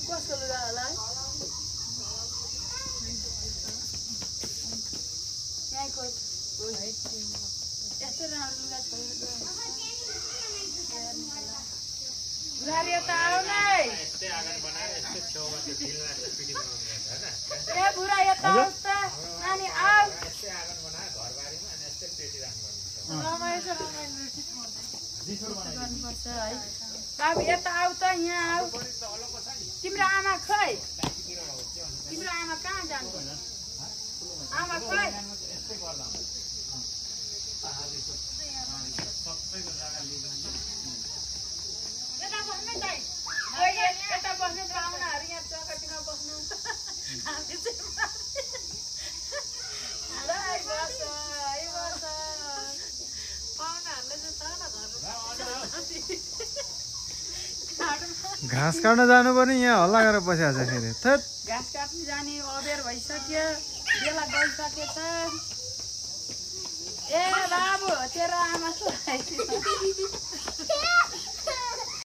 कसको लुगा होला यहाँको यस्तो राम्रो लुगा छोडेर बुढारी यता आऊ न ए बुढा यता आऊ त नानी आऊ रमाइलो गर्नुपर्छ है बाबु यता आऊ त यहाँ आऊ तिम्रो आमा खै तिम्रो आमा कहाँ जान्छ आमा खै यता बस्नु दाइ यता बस्नु पाहुनाहरू यहाँ चौकटीमा बस्नु हामी घाँस काट्न जानु पर्ने यहाँ हल्ला गरेर बसिहाल्छ फेरि थेट घाँस काट्नु जाने अबेर भइसक्यो बेला गइसकेछ ए बाबु तेरो आमा